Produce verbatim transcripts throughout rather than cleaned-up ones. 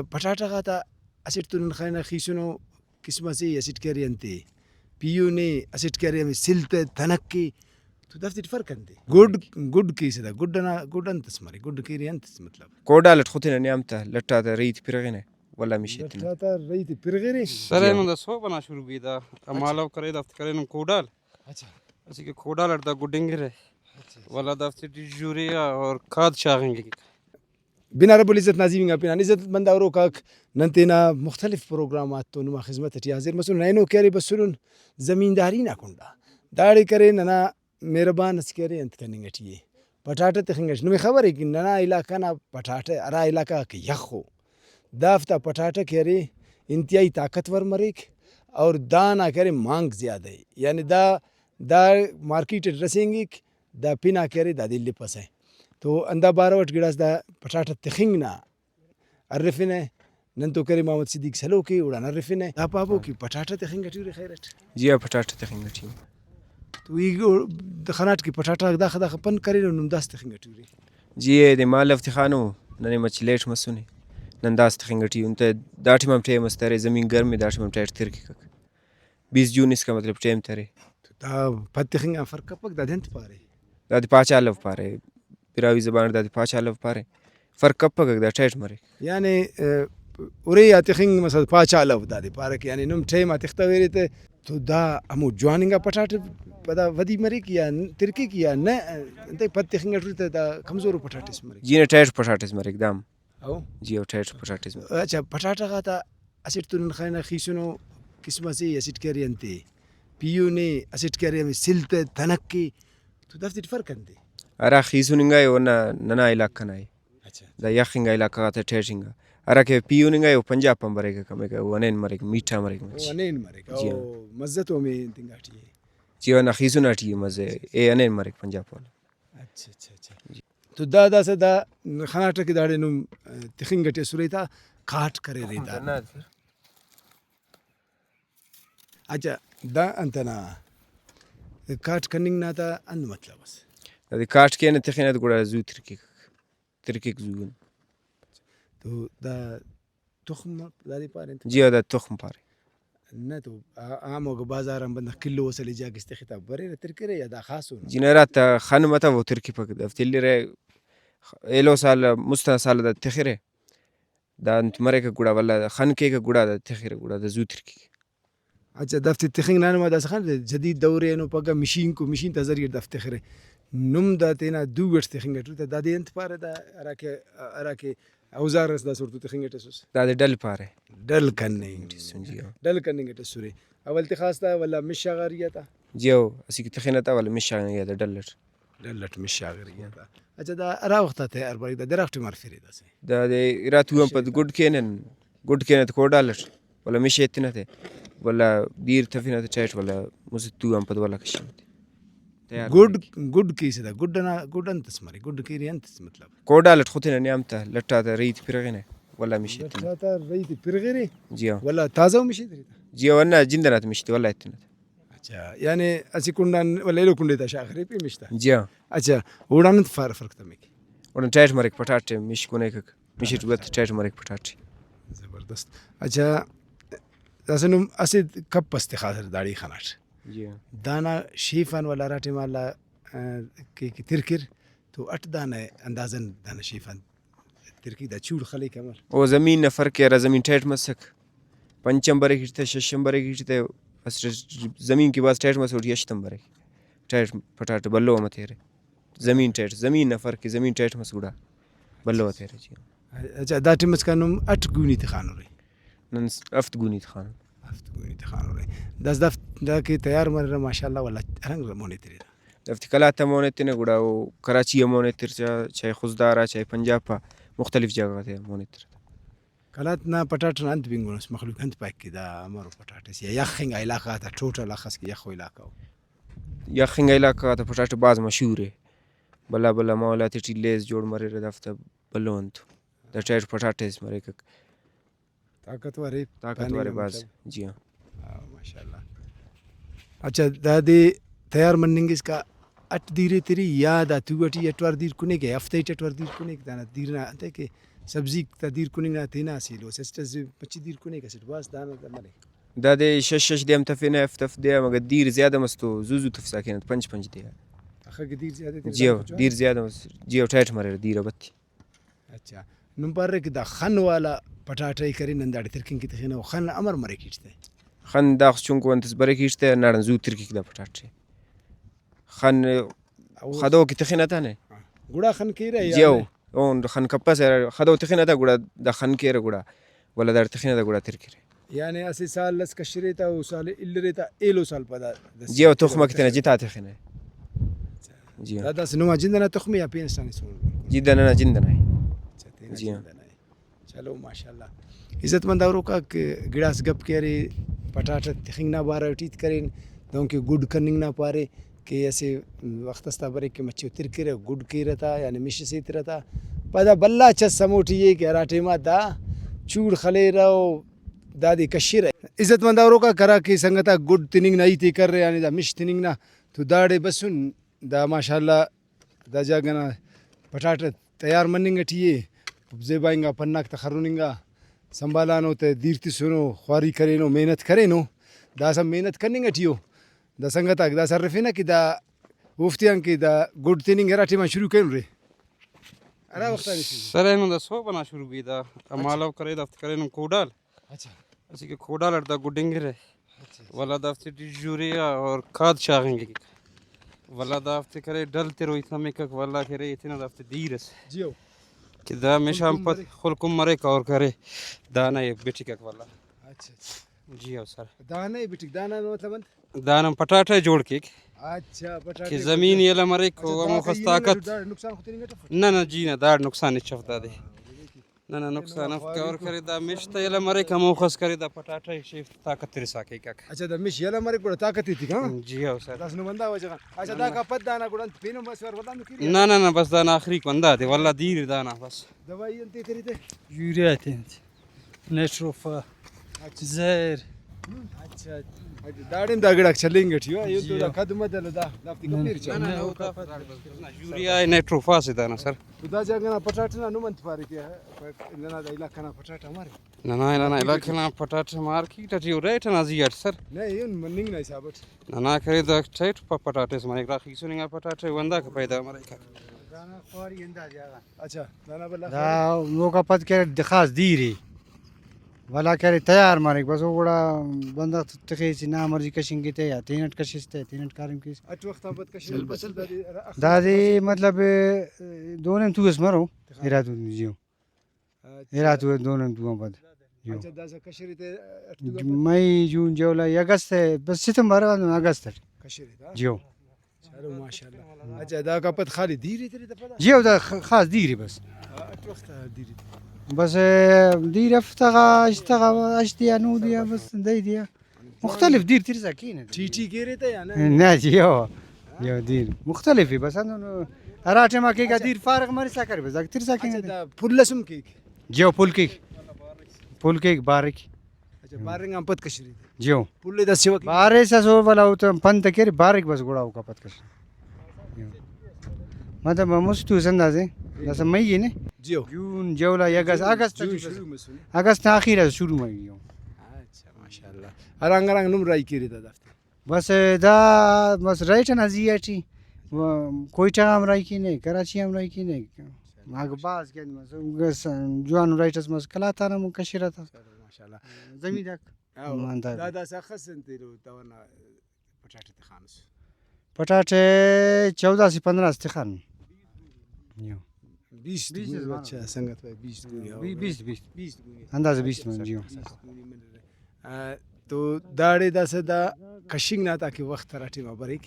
پٹاٹہ غاتا اسٹ تو نن خننہ خیسنو قسم اسے، اسٹ کہ ارے انتے پیہنے، اسٹ کہ ارے ہمے سل تہ تنک ءِ، تو دافتے ٹی فرق انتے؟ گڈ، گڈ کیسہ دا، گڈ ئنا، گڈ انت اس مرے، گڈ کیرے انت اس مطلب؟ کوڈال ئٹ خو تینا نیام تا لٹ آتا رہی تے پرغنہ، ولدا مش ایتنہ۔ لٹ آتا رہی تے پرغرے؟ سر، جی۔ اینو دا سہب ئنا شروع کیک دا، اچھا۔ مالو کرے دافتے کرینن کوڈال۔ اچھا۔ اسیکہ کوڈال ئٹ دا گڈنگرہ۔ اچھا، اچھا۔ ولدا دافتے ٹی یوریا اور کھاد شاغنگ کیک۔ بنا رب العزت نا عظیم انگا پنان۔ عزت مند آ ہروکاک، نن تینا مختلف پروگرام آتتون نما خذمت ٹی حاضر مسن۔ اینو کہ ارے بسنن زمینداری نا کنڈا، داڑے کرے ننا مہربان اس کہ ارے انت کننگ ٹی ءِ، پٹاٹہ تخنگ ٹی۔ نمے خبرے کہ ننا علاقہ نا پٹاٹہ، ہرا علاقہ غاک یخ ءُ، دافتا پٹاٹہ کہ ارے انتہائی طاقتور مریک، اور دانا کہ ارے مانگ زیادہ ءِ، یعنی دا، دا مارکیٹ ٹی رسینگک، دا پن آ کہ ارے دادے لپسہ۔ تو ہندا بارو اٹ گڑاس دا پٹاٹہ تخنگ نا ہرفنہ، نن تو کریم محمد صدیق سلوک ءِ اوڑان ہرفنہ۔ دا پابو کہ پٹاٹہ تخنگ ٹی ارے خیر اٹ؟ جی ہاں، پٹاٹہ تخنگ ٹی۔ تو ای او-، خناٹ کہ پٹاٹہ غاک داخہ داخہ پن کرینو، نم داسہ تخنگ ٹی ارے؟ جی اے دے مالو تخانو، ننے مچہ لیٹ مسنے، نن داسہ تخنگ ٹی۔ انتئے دا ٹائم ہم ٹائم اس تہ ارے، زمین گرم ءِ، دا ٹائم ہم ٹائٹ ترککک۔ بیست جون اسکا مطلب ٹائم ترے۔ تو دا پد تخنگ آن فرق کپک، دادے انت پارے؟ دادے پاچا الو پارے، براہوئی زبان اٹ دادے پاچا الو پارے۔ فرق کپکک، دا ٹائٹ مریک۔ یعنی، ا، ارے آ تخنگ مسل پاچا الو دادے پارہ کہ یعنی نم ٹائم آ تختویرے تہ تو دا ہمو جوان انگا پٹاٹہ پدا ودی مریک یا ترکک یا نہ، انتئے پد تخنگ اٹ ارے تہ دا کمزورو پٹاٹس مریک۔ جی نہ، ٹائٹ پٹاٹس مریک دام۔ او؟ جی او، ٹائٹ پٹاٹس مریک۔ اچھا، پٹاٹہ غاتا اسٹ تو نن خننہ خیسنو قسم اسے، اسٹ کہ ارے انتے پیہنے، اسٹ کہ ارے ہمے سل تہ تنک ءِ، تو دافتے ٹی فرق انتے؟ ہرا خیسن انگا ءِ، او نا ننا علاقہ نا ءِ۔ اچھا۔ دا یخ انگا علاقہ غاتا ٹائٹ انگا۔ ہرا کہ پیہن انگا ءِ، او پنجاب آن بریک کمک، او ہنین مریک، میٹھا مریک مچہ۔ او ہنین مریک، جی او ہاں۔ مزہ تو ہمے انت انگا ٹی ءِ۔ جی او، ہندا خیسن ٹی ءِ مزہ، اے ہنین مریک پنجاب والا۔ اچھا، اچھا، اچھا۔ جی۔ تو دا داسہ دا خناٹہ کہ داڑے نم، ا، تخنگ ٹی اسرے تا، کاٹ کریرے تا۔ اچھا، دا انت ئنا کاٹ کننگ نا تا انت مطلب اس؟ دادے کاٹ کینہ تخنہ تہ گڑا زو ترکک، ترکک زو۔ تو دا تخم دادے پارینت؟ جی ہاں، دا تخم پارے۔ نہ تو آ-، عام اگہ بازار آن بندغ کلو اس لے جاگہ اس تخے تا بریرہ ترکرہ یا دا خاسو نا؟ جی نہ، ہرا تا خن متو او ترکپک، دافتے الیرہ ایلو سال، مست ئنا سال دا تخرہ۔ دا انت مریکہ گڑا ولدا خن کیکہ گڑا دا تخرہ گڑا دا زو ترکک۔ اچھا، دافتے تخنگ نا نما داسہ خان جدید دور ءِ، اینو پگہ مشینکو، مشین تا ذریعہ اٹ دافتے تخرہ۔ نم دا تینا دو اٹ تخنگ اٹ ارے تا دادے انت پارہ دا ہراکہ، ہراکہ اوزار اس دا سوڑ تو تخنگ اٹ اسس؟ دادے ڈل پارہ۔ ڈل کننگ۔ جی ہاں۔ ڈل کننگ اٹ اسرے۔ اول تخاس تا ولدا مش آ غاری آ تا؟ جی ہو، اسیکہ تخنہ تا ولدا مش آ غاری آ تا ڈل اٹ۔ ڈل اٹ مش آ غاری آ تا۔ اچھا، دا ہرا وخت آ تیار بریک، دا دراغ ٹی ہرفیرے داسہ؟ دادے ارا تو آن پد گڈ کینن، گڈ کینہ تہ کوڈال اٹ، ولدا مش ایتنہ تہ، ولدا دیر تفنہ تہ ٹائٹ، ولدا مسہ تو آن پد ولدا کشینہ تہ۔ تیار گڈ، مریک۔ گڈ کیسہ دا، گڈ ئنا، گڈ انت اس مرے، گڈ کیرے انت اس مطلب؟ کوڈال اٹ خو تینا نیام تا، لٹ آتا رہی تے پرغنہ، ولدا مش ایتنہ۔ لٹ آتا رہی تے پرغرے؟ جی ہاں۔ ولدا تازہ مش ایتنہ تا؟ جی ہاں، ورنہ جند ئنا تہ مش تے ولدا ایتنہ تا۔ اچھا، یعنی اسہ کنڈان ولدا ایلو کنڈے تا شاغرے پین مش تا؟ جی ہاں۔ اچھا، اوڑان انت فار-، فرق تمک؟ اوڑان ٹائٹ مریک پٹاٹے، مش کنیکک۔ مش ٹی بت ٹائٹ مریک پٹاٹے۔ زبردست۔ اچھا، داسہ نم اسہ کپ اس تخاسہ داڑے خناٹ۔ جی ہاں۔ دانا شیف آن ولدا ہرا ٹائما لا، آ، کہ، کہ ترکر تو اٹ دانا اندازہ دانا شیف آن ترکی دا چوڑ خلیک امر؟ او زمین نا فرق ءِ، ہرا زمین ٹائٹ مسک، پنچ ہم بریک ایٹی تہ، شش ہم بریک ایٹی تہ، اسٹ زمین کہ بھاز ٹائٹ مسک اوٹی ہشت ہم بریک۔ ٹائٹ پٹاٹہ بھلو ہم اتیرہ۔ زمین ٹائٹ، زمین نا فرق ءِ، زمین ٹائٹ مس گڑا بھلو اتیرہ جی۔ اچھا، دا ٹائم اسکان نم اٹ گونی تخانورے؟ نن س-، ہفت گونی تخانن۔ ہفت گونی تخانورے۔ داسہ دافت-، دا کہ تیار مریرہ ماشاءاللہ ولدا ہر رنگ مون ایترہ۔ دافتے قلات آ مون ایتنہ گڑا او کراچی آ مون ایتر چا-، چاہے خضدار آ، چاہے پنجاب آ، مختلف جاگہ غاتے آ مون ایتر۔ قلات نا پٹاٹہ نا انت بنگُن اس؟ مخلوق انت پائک کہ دا امرو پٹاٹہ سے؟ یخ انگا علاقہ غاتا ٹوٹل اخس کہ یخو علاقہ او۔ یخ انگا علاقہ غاتا پٹاٹہ بھاز مشہور ءِ۔ بھلا بھلا ماحول آتے ٹی لیز جوڑ مریرہ، دافتا بھلو انت۔ دا ٹائٹ پٹاٹہ اس مریکک۔ طاقتور ءِ، طاقتور ءِ پاننگ آن بھاز، مطلب۔ جی ہاں۔ ہاں، ماشاءاللہ۔ اچھا، دادے تیار مننگ اسکا اٹ دیر ایتری یا دا تو ٹی اٹ وار دیر کنیک یا ہفتہ ٹی اٹ وار دیر کنیک؟ دانا دیر نا انتئے کہ سبزیک تا دیر کننگ نا تینا اسہ ایلو اسٹ ئس، مچہ دیر کنیک اسٹ بھاز دانا تا مریک۔ دادے شش شش دے ہم تفینہ، ہفت ہفت دے آ، مگر دیر زیادہ مس تو زو زو تفسا کینہ، پنچ پنچ دے آ۔ اخہ کہ دیر زیادہ تینا جی ہو، دانا پچوان۔ دیر زیادہ مس، جی ہو، ٹائٹ مریرہ دیر آ بتی۔ اچھا، نم پارے کہ دا خن والا پٹاٹہ ءِ کرے نن داڑے ترکنگ کہ تخنہ، و خن امر مریک ہیت تہ؟ خن داخس چنکو انتس بریک ہیت تہ، ہنداڑان زو ترکک دا پٹاٹہ۔ خن او خدو کہ تخنہ تا نے۔ ہاں۔ گڑا خن کیرہ یا جی او، نے؟ اون خن کپسہ، خدو تخنہ تا گڑا دا خن کیرہ گڑا، ولدا تخنہ تا گڑا ترکرہ۔ یعنی اسہ سال اس کشرے تا، او سال الرے تا، ایلو سال پدا دس جی او، تخم ئکے تینا جتا تخنہ۔ جی ہاں۔ دا داسہ نما جند ئنا تخم یا پین ئس آن ایسر؟ جی دا ننا جند ئنا ءِ۔ اچھا، تینا جی ہاں۔ جند ئنا ءِ۔ چلو ماشاءاللہ۔ عزت مند اوروکاک، گڑاس گپ کہ ارے پٹاٹہ تخنگ نا بارو ٹی ہیت کرین، دہنکہ گڈ کننگ نا پارے کہ اسہ وخت اس تا بریک کہ مچے او ترکرہ، گڈ کیرہ تا، یعنی مش ئسے ایترہ تا، پدا بھلا چس ہموٹی ءِ کہ ہرا ٹائما دا چوڑ خلیرہ و دادے کشرہ۔ عزت مند اوروکاک، ہرا کہ سنگتاک گڈ تننگ نا ہیت ءِ کرے، یعنی دا مش تننگ نا، تو داڑے بسن، دا ماشاءاللہ دا جاگہ نا پٹاٹہ تیار مننگ ٹی ءِ، زیبا انگا پناک تخرن انگا سنبھالانو تہ دیر تسنو، خواری کرینو، محنت کرینو، داسہ محنت کننگ ٹی ءُ۔ دا سنگتاک داسہ ارفینہ کہ دا اوفتیان کہ دا گڈ تننگ ہرا ٹائما شروع کرینرے؟ ہرا وخت آ نی شروع؟ سر اینو دا صحب ئنا شروع بی دا، اچھا۔ مالو کرے دافتے کرینن کوڈال۔ اچھا۔ اسیکہ کوڈال اٹ دا گڈنگرہ۔ اچھا، اچھا۔ ولدا دافتے ٹی یوریا اور کھاد شاغنگک۔ ولدا دافتے کرے ڈل تروئی تمکک، ولدا کرے تینا دافتے دیر ئس۔ جی ہو۔ کہ دا مشان خلکم پد مریک۔ خلکم مریک اور کرے دانہ ئے بٹکک ولدا۔ اچھا، اچھا۔ جی ہو سر۔ دانہ ئے بٹک، دانہ نا مطلب انت؟ دانہ پٹاٹہ جوڑ کیک۔ اچھا، پٹاٹہ کہ زمین یلہ مریک، اچھا، او دا ہموخس کہ ایننگ طاقت۔ اٹ دا نقصان خو تننگ اٹ اف؟ نہ، نہ، جی نہ، داڑ نقصان ہچ اف دادے۔ ہاں، نہ، نہ، نقصان اف۔ کور کرے دا مش تا یلہ مریک، ہموخس کرے دا پٹاٹہ شیف طاقت ترسا کیکک۔ اچھا، دا مش یلہ مریک گڑا طاقت ایتک، ہاں؟ جی ہو سر۔ داسہ نم ہندا وجہ غان۔ اچھا، نہ، داکا نہ۔ پد دانا گڑا انت پینو بس ور ولدا نو کیریا؟ نہ، نہ، نہ، بس دانا آخری کو ہندا دے، ولدا دیر دانا بس۔ دوائی انت ایتری تے؟ یوریا تے انت۔ نیٹروفا، اچھا۔ زہر۔ اچھا، اچھا۔ داڑے دا گڑاک چلینگ ٹی ءُ، ایہن تو جی۔ دا کد مدلو دا، دافتے نہ، کپیر چا۔ نہ، نہ، نہ، او دا یوریا اے، نیٹروفا سے دانا سر۔ تو دا جاگہ نا پٹاٹہ نا نم انت پارے کہ ننا دا علاقہ نا پٹاٹہ مارے؟ ننا، ننا علاقہ نا پٹاٹہ مارکیٹ ٹی او ریٹ نا زی اٹ سر۔ نہ، ایہن مننگ نا حساب اٹ۔ ننا کرے دا ٹائٹ پ-، پٹاٹہ اس مریک، راخی سننگا پٹاٹہ وندا کہ پیدا مریک۔ اچھا، دانا بھلا دا خیر۔ اوکا پد کہ خاص دیر ءِ۔ ولا کہ ارے تیار مریک، بس او گڑا بندغ تخیس نا مرضی کشنگ تے یا تینٹ کشس تے، تینٹ کاریم کیس۔ اٹ وخت آن پد کشنگ چل بس، چل۔ دادے، دادے مطلب، دو نیم تو اس مرو، تخا۔ ارا تو جیو۔ اچھا۔ ارا تو دو نیم تو آن پد۔ جیو۔ اچھا، داسہ کشرے تے اٹ تو مئی، جون، جولائی، اگست، بس ستمبر، اگست اٹ۔ کشرے تا؟ جیو۔ چلو ماشاءاللہ۔ اچھا، داکا پد خالی دیر ایترے تا پدا؟ جی، او دا خ-، خاص دیر ءِ بس۔ آ، اٹ وخت آ دیر ایترے؟ بس، اے، دیر ہفتہ غا، ہشت غا، ہشت یا نو دیا، بس دہی دیا۔ مختلف دیر ترسا کینہ۔ ٹی ٹی کیرے تا یا نہ؟ نہ جی، او۔ یو دیر مختلف ءِ بس، ہندن ہرا ٹائما کیک آ اچھا۔ دیر فارغ مرسا کرے بس، داکا ترسا اچھا، کینہ۔ دا پھل ئس ہم کیک؟ جی، او پھل کیک۔ پھل کیک باریک۔ اچھا، بارنگ آن پد کشرے تے؟ جیو۔ پھل ئے داسہ چوک؟ بارے سس او ولا او تو پن تہ کرے، بارک بس گڑا اوکا پد کشرے۔ جیو۔ مطلب مست اس اندازے، داسہ مئی ءِ نے؟ جیو۔ جون، جولائی، اگست، جون، اگست جون ٹی بس۔ شروع مسنے۔ اگست نا آخر اس شروع مئی۔ اچھا، ماشاءاللہ۔ ہرانگ ہرانگ نم راہی کیرے تا دافتے؟ بس دا بس ریٹ ئنا زی ٹی، و کوئٹہ غا ہم راہی کینہ، کراچی ہم راہی کینہ۔ اگہ بھاز کہ مس، گس جوان ریٹ اس مس، قلات آن ہم کشرہ تا۔ چلو، ماشاءاللہ۔ زمیندار۔ ہاں، مان دا۔ دا داسہ اخس انت ایلو تونا پٹاٹہ تخانس؟ پٹاٹہ چودہ سے پندرہ اس تخان۔ یو۔ بیست بیست گونی، اس اچھا، سنگت بھائی، بیست گونی، ہاں، ہو۔ بیست، بیست۔ بیست گونی۔ اندازہ بیست من، جی ہو۔ بیست گونی من۔ آ، تو داڑے داسہ دا کشنگ نا تاکہ وخت ہرا ٹائما بریک،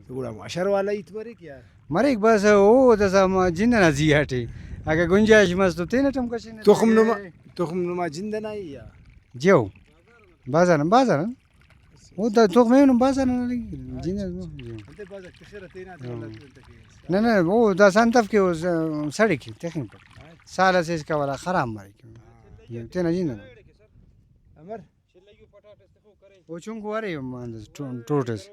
تو گڑا ہمو اشر والا ہیت مریک یا؟ مریک بس، او داسہ ہمو جند ئنا زی آ ٹی۔ اگہ گنجائش مس تو تینٹ ہم کشنہ۔ تخم نما، تخم نما جند ئنا ءِ یا؟ جیو۔ بازار آن، بازار آن۔ او دا تخم ایہن بازار آن لگی، جند ئنا، جیو۔ انتئے بازار تخرہ تینا تینا ہاں۔ لگی انت کہ۔ نہ، نہ، او داسہ انت اف کہ او س-، سڑک تخنگ پک۔ سال ئسے اسکا ولا خراب مریک۔ تینا جند ئنا۔ امر؟ او چنکو ارے، ٹو-، ٹوٹ ئس۔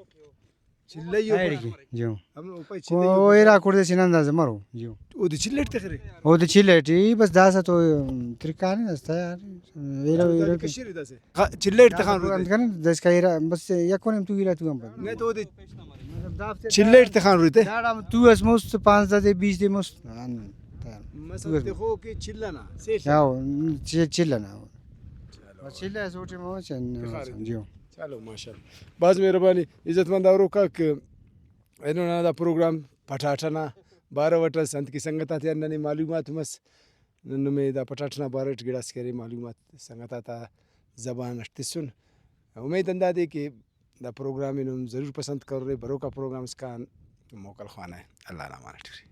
چلئی او ایڑے پائے؟ کہ، جیو۔ ہم او پائے چلئی او او ایرا کڑدے سن اندازہ مرو، جیو۔ اودے چلہ ٹی تخرے؟ اودے چلہ ٹی، بس داسہ تو ترکانے اس تیار۔ ایرا، ہندادے ایرا کشرے داسہ؟ خ-، چلہ ٹی تخان انت روتے؟ کنے، داسکا ایرا، بس یک و نیم تو ایرا تو ہم پد۔ نہ تو اودے مطلب دافتے چلہ ٹی تخان روتے؟ داڑا تو اس مست، پانزدہ دے، بیس دے مست۔ ہاں، تیار۔ مثلا تو اس تخو کہ چلہ نا، سیل؟ ہاں، چ-، چلہ نا۔ چلو۔ بس چلہ اس اوٹی مو چن-، تخارے۔ جیو۔ چلو ماشاءاللہ، بھاز مہربانی عزت مند آوروکاک۔ اینو ننا دا پروگرام پٹاٹہ نا بارو اٹ ئس، انت کہ سنگت آتیان ننے معلومات مس، نن نمے دا پٹاٹہ نا بارو اٹ گڑاس کہ ارے معلومات سنگت آتا زبان اٹ تسن۔ امید ہندادے کہ دا پروگرام ءِ نم ضرور پسند کرورے، بروکا پروگرام اسکان موکل خوانہ۔ اللہ نا امان اٹ ارے۔